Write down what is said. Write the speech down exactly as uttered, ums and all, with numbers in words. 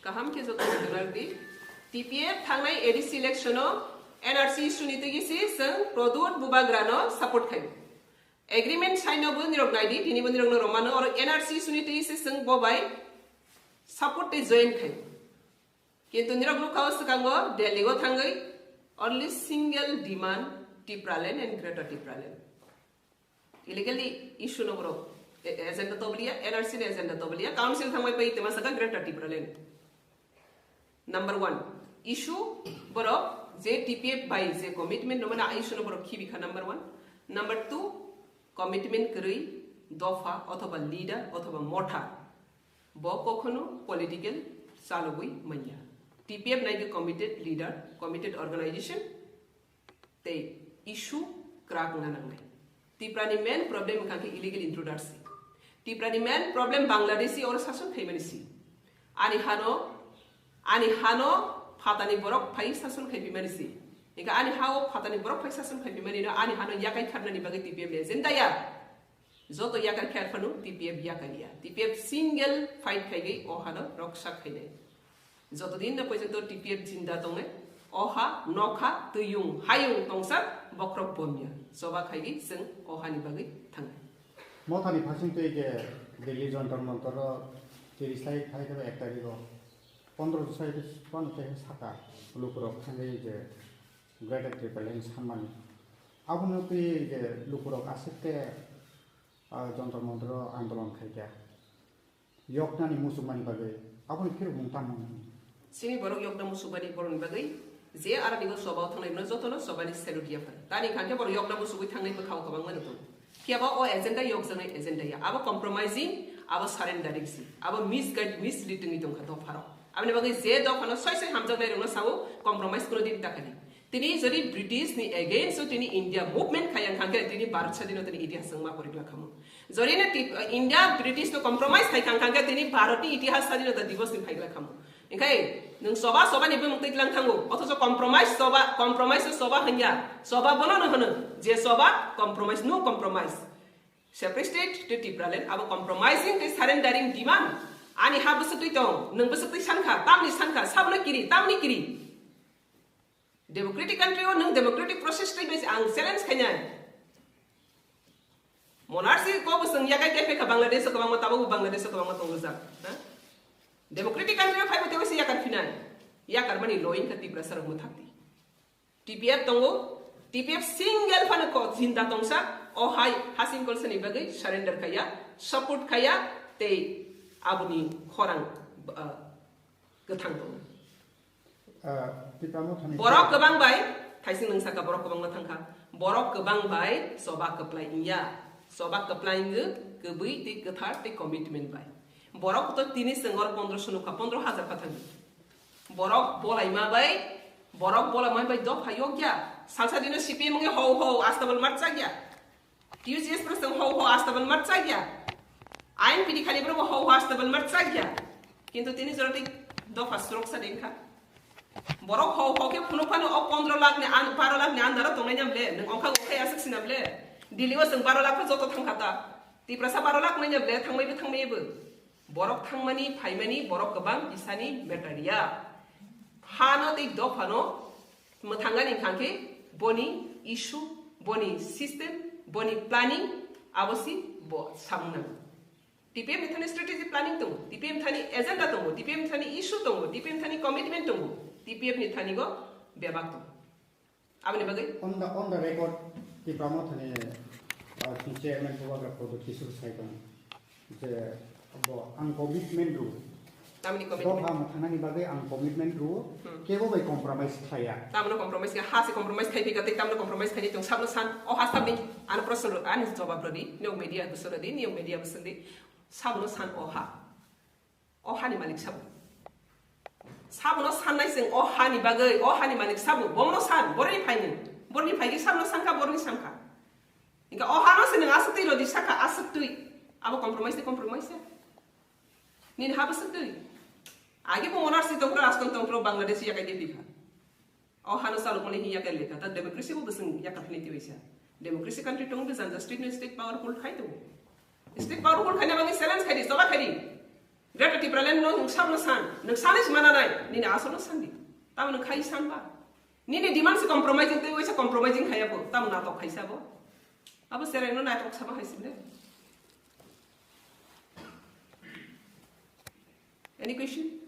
Kaham khe joto ni gwnang di. T P F thangnai A D C election o N R C issue ni twi si chwng Pradyot Bubagra no support khai. Agreement sign no bo nirok nai di, tini bo nirok no romano oro N R C issue ni twi si chwng bo bai support tei join khai. Kintu nirok nukha o swkango Delhi o thangwi only single demand Tipraland and Greater Tipraland. Illegally issue no borok e-, agenda tobliya, N R C ni agenda tobliya, council thangbai pai tema saka Greater Tipraland. Number one, issue borok je T P F bai je commitment no mana issue no borok khibi kha number one. Number two, commitment kwrwi dopha othoba leader othoba motha bo kokhono political chalogwi manya. T P F nai committed leader, committed organization, tei issue kwrak wngna nangnai. Tiprani main problem wngkha khe illegal intruder si. Tiprani main problem Bangladeshi oro sason khaimani si. Ani hano, ani hano phatani borok phai sason khaipimani si. Eka ani hao phatani borok phai sason khaipimani no ani hano yakai kharnani bagwi T P F ni agenda ya. Joto yakar khe arphano T P F yakar ya. T P F single fight khaigwi o hano roksa khainai. Joto din no porjonto T P F jinda tongnai, o ha, nokha, twiung, hayung tongsa, bokhorok bomya. Choba khaigwi chwng o hani bagwi thangnai. Mothani phasing twi je Delhi Jantar Mantar o tirish tarik phai khe ek tarik o pondro sai phano tei saka lukurok thangwi je Greater Tipraland sanmani. Abono twi je lukurok aswk khe, ah, Jantar Mantar o andolon khaikha. Yoknani muchungmani bagwi aboni phirokmung tamo hwnwi? Chini borok yokna muchungmani borokni bagwi je arani bo choba o thangnai rokno jotono chobani salute ya phano. Tani hwnkhe borok yokna muchungwi thangnai bwkha o kwbangma no tongo. Phiya ba o agenda yokjaknai agenda ya. Abo compromising, abo surrendering si. Abo misguide, misleading wngwi tongkha dopharok. Aboni bagwi je dophano soi soi hamjaknai rokno sao compromise kuno din ta kha di. Tini jodi British ni against o tini India movement khaya hwnkha khe tini Bharat sadinota ni itihas wng ma porikla khamu. Jodi no ti-, India British no compromise khai kha hwnkha khe tini Bharat ni itihas sadinota divos ni phaikla khamu. Hwnkhe nwng choba choba ni bumung twi tlang thango, othocho compromise choba, compromise o choba hwnya, choba bono no hwno je choba compromise, no compromise. Separate state to Tipraland abo compromising tei surrendering demand. Ani ha bwswk twi tong, nwng bwswk twi sankha, tamni sankha, sabno kiri, tamni kiri. Democratic country o nwng democratic process twi bai ang challenge khainai. Monarchy ko bo chwng yakai khe phekha Bangladesh o kwbangma, tabuk bo Bangladesh o kwbangma tongjak, ha? Democratic country o phaibo tei waisa yakar phinai. Yakar mani loin kha Tiprasa rok mwthak di. T P F tongo, T P F single phano ko jinda tongsa, o hai Hasing Kolsani bagwi surrender khaya, support khaya, tei aboni khorang, ah, kwthang tongo. Ah, Tipra Mothani borok kwbang bai, thaising nwng saka borok kwbangma thangkha. Borok kwbang bai choba kwplai wngya. Choba kwplai wngwi kwbwi tei kwthar tei commitment bai. Borok to tini chwng oro pondroso nukha, pondro hajar kha thangwi. Borok bolaima bai, borok bolaima bai dopha yokya. Salsa dino C P M wngwi hou hou astabal marchakya. T U G S pro song ho ho astabal mar chagya. Ain pidi khali pro ho ho astabal mar chagya. Kintu tini jora tei dopha surok sa dengkha. Borok ho ho khe phunuk phano o pondro lakh ni an, baro lakh ni andaro tongnai nam le. Nwng ongkha ongkha aswk sinam le. Delhi o chwng baro lakh pha joto thangkha ta. Tiprasa baro lakh nai nam le, thangmai bo thangmai bo. Borok thangmani, phaimani, borok kwbang kisani matter ya. Phano tei dophano mwthangani hwnkha khe boni issue, boni system, boni planning, abo si bo samung nango. T P M ni thani strategy planning tongo, T P M thani agenda tongo, T P M thani issue tongo, T P M thani commitment tongo, T P F ni thani go bebak tongo. Aboni bagwi? On the, on the record, Tipra Mothani, uh, chairman Bubagra Pradyot Kishore sai tongo. Je bo ang commitment rw. Tamni commitment? Dopha mwthangnani bagwi ang commitment rw. Hmm. Kebo bai compromise khlaiya. Tamno compromise khe, ha se compromise khai phika tei tamno compromise khai tong sabno san. O ha sabni ano proshno rw, ani jawab rw di, niyok media bwswk rw di, niyok media bwswk di. Sabno san o ha. O hani malik sabo. Sabono sannai chwng o hani bagwi, o hani malik sabo. Bomono san, boroni phaini. Boroni phaigi sabono sankha, boroni sankha. Inka o hano se nwng aswk twi rodi sakha, aswk twi. Abo compromise ni compromise ya. Nini habo swk twi. Agi bo monarchy tongkro, rajtantro tongkro, Bangladesh yakai de bikha. O hano salukmani hiya khe lekha, ta democracy bo bwswng yakar hwnwi twiwi sa. Democracy country tong bwsa, jang state ni state powerful khai tongo. State powerful khaina bagwi challenge khai di, choba khai di. Greater Tipraland no nwng sabno san, nwng sanwi se mana nai, nini asolo sandi. Tamo nwng khai san ba? Nini demand se compromising tei waisa compromising khaiya bo, tamo natok khaisa bo. Abo sereng no natok sama hai sinde. Any question?